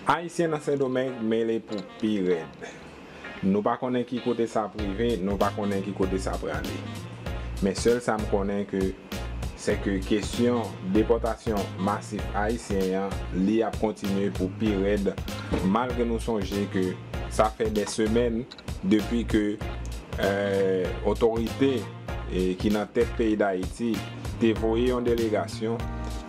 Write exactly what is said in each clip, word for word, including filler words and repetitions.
Ayisyen nan Sendomeng mele pou pi rèd. Nou pa konnen ki kote sa ap rive, nou pa konnen ki kote sa prale. Men sèl sa m konnen ke, se ke kesyon depòtasyon masif ayisyen an, li ap kontinye pou pi rèd, malgre nou sonje ke sa fè dè semèn depi ke, eh, otorite, eh, ki nan tèt peyi Dayiti te voye yon delegasyon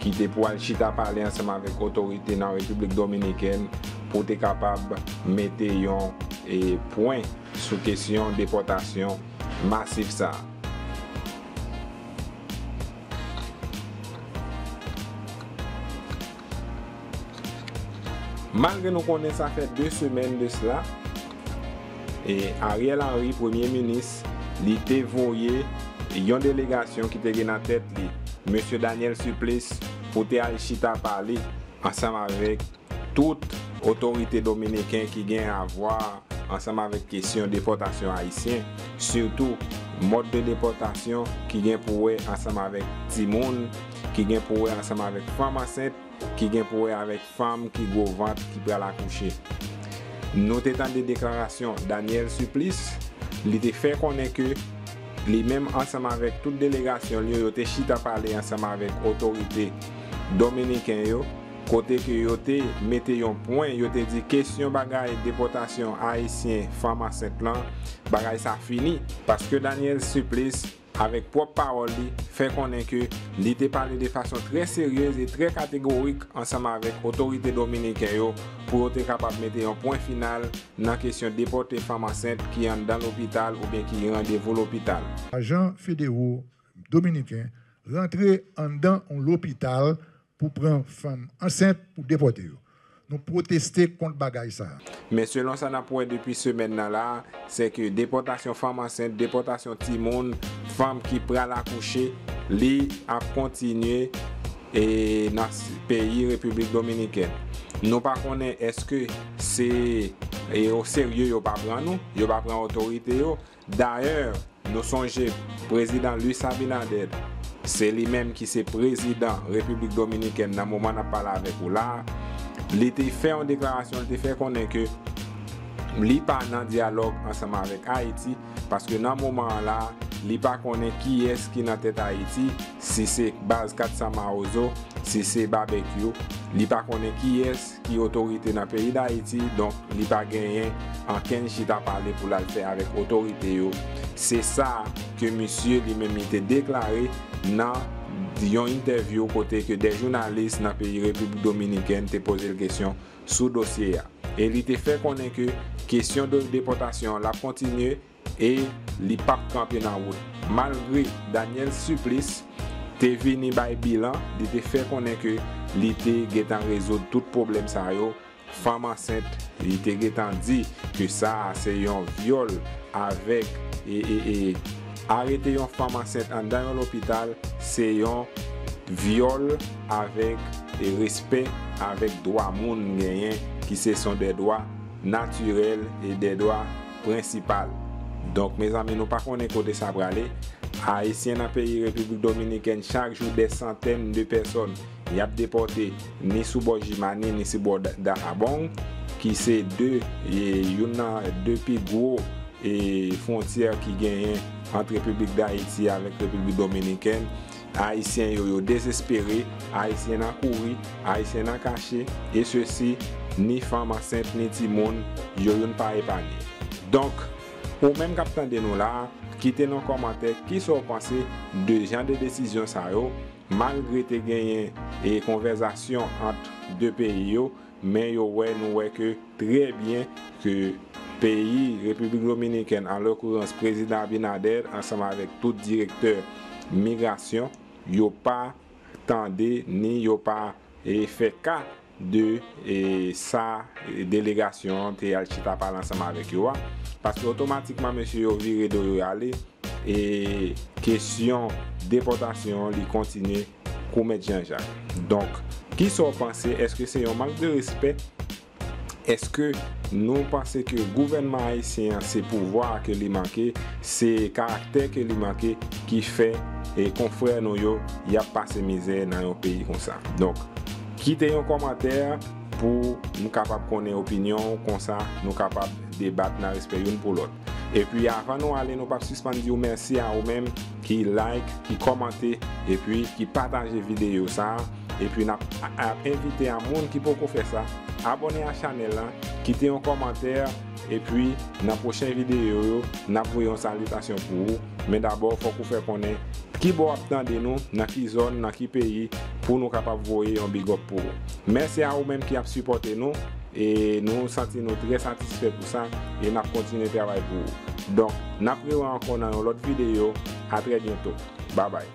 ki te pou al chita pale ansanm avèk otorite nan Repiblik Dominikèn pou te kapab mete yon, eh, pwen sou kesyon depòtasyon masif sa a. Malgre nou konnen sa fè de semèn de sila, e Ariel Henry, premye minis, li te voye yon delegasyon ki te gen nan tèt li mesye Daniel Supplice pou te al chita pale ansanm avèk tout otorite dominiken ki gen avwa ansanm avèk kesyon depòtasyon ayisyen, sitou mòd de depòtasyon ki gen pou wè ansanm avèk timoun, ki gen pou wè ansanm avèk fanm ansent, ki gen pou wè avèk fanm ki gwo vant ki pral akouche. Nou te tande deklarasyon Daniel Supplice, li te fè konnen ke li menm ansanm avèk tout delegasyon li yo, yo te chita pale ansanm avèk otorite dominiken yo, kote ke yo te mete yon pwen, yo te di kesyon bagay depòtasyon ayisyen fanm ansent lan, bagay sa fini, paske Daniel Supplice, avèk pwòp pawòl li, fè konnen ke li te pale de fason trè seryez e trè kategorik ansanm avèk otorite dominiken yo pou yo te kapab mete yon pwen final nan kesyon depòte fanm ansent ki anndan lopital oubyen ki randevou lopital. Ajan federo dominiken rantre anndan yon lopital pou pran fanm ansent pou depòte yo. Nou pwoteste kont bagay sa a. Men selon sa n ap wè depi semèn nan la, se ke depòtasyon fanm ansent, depòtasyon timoun, fanm ki pral akouche, li ap kontinye e nan s- peyi Repiblik Dominikèn. Nou pa konnen èske se e o serye yo pa pran nou, yo pa pran otorite yo. Dayè, nou sonje prezidan Luis Abinader, se li menm ki se prezidan Repiblik Dominikèn nan moman n ap pale avèk ou la a, li te fè yon deklarasyon, li te fè konnen ke li pa nan dyalòg ansanm avèk Ayiti, paske nan moman an la, li pa konnen kiyès ki nan tèt Ayiti, si se baz Kat San Mawozo, si se Babekyou, li pa konnen kiyès ki otorite nan peyi Dayiti, donk li pa genyen ankenn chita pale pou l al fè avèk otorite yo. Se sa ke misye li menm li te deklare nan yon entèvyou kote ke de jounalis nan peyi Repiblik Dominikèn te poze l kesyon sou dosye a. E li te fè konnen ke kesyon de depòtasyon an l ap kontinye e li p ap kanpe nan wout. Malgre Daniel Supplice te vini bay bilan, li te fè konnen ke li te gentan rezoud tout pwoblèm sa yo. Fanm ansent, li te gentan di ke sa a se yon vyòl avèk e, e, e arete yon fanm ansent anndan yon lopital, se yon vyòl avèk e respè avèk dwa moun genyen, ki se son de dwa natirèl e de dwa prensipal. Donk, mezanmi, nou pa konnen kote sa prale. Ayisyen nan peyi Repiblik Dominikèn, chak jou, de santèn de pèsòn y ap depòte ni sou bò Jimani, ni sou bò Da- Dajabong, ki se de, e, youn nan de pi gwo e fwontyè ki genyen ant Repiblik Dayiti avèk Repiblik Dominikèn. Ayisyen yo, yo dezespere, Ayisyen nan kouri, Ayisyen nan kache, e sesi, ni fanm ansent, ni timoun, yo youn pa epanye. Donk, ou menm k ap tande nou la a, kite nan kòmantè kisa w panse de jan de desizyon sa yo, malgre te genyen e konvèzasyon ant de peyi yo, men yo wè, nou wè ke trè byen ke peyi Repiblik Dominikèn, an lokourans prezidan Abinader, ansanm avèk tout direktè migrasyon, yo pa tande ni yo pa e fè ka de e sa e delegasyon an te al chita pale ansanm avèk yo a, paske otomatikman mesye yo vire do yo ale e kesyon depòtasyon an li kontinye kou mèt Jan Jak. Donk, kisa w panse? Èske se yon mank de respè? Èske nou panse ke gouvènman ayisyen an se pouvwa a ke li manke, se karaktè ke li manke ki fè e konfrè nou yo y ap pase mizè nan yon peyi konsa? Donk, kite yon kòmantè, pou m kapab konnen opinyon w, konsa nou kapab debat nan respè youn pou lòt. Epi avan nou ale, nou p ap sispann di w mèsi a ou menm ki like, ki kòmante, epi ki pataje videyo sa a. Epi n ap, ap envite a moun ki poko fè sa, abòne a chanèl la, kite yon kòmantè, epi nan pwochen videyo yo, n ap voye yon salitasyon pou ou. Men dabò, fòk ou fè konnen ki bò w ap tande nou, nan ki zòn, nan ki peyi, pou nou kapab voye yon big up pou ou. Mèsi a ou menm ki ap sipòte nou, e nou santi nou trè satisfè pou sa, e n ap kontinye travay pou ou. Donk, n ap rewè ankò nan yon lòt videyo. A trè byento. Babay.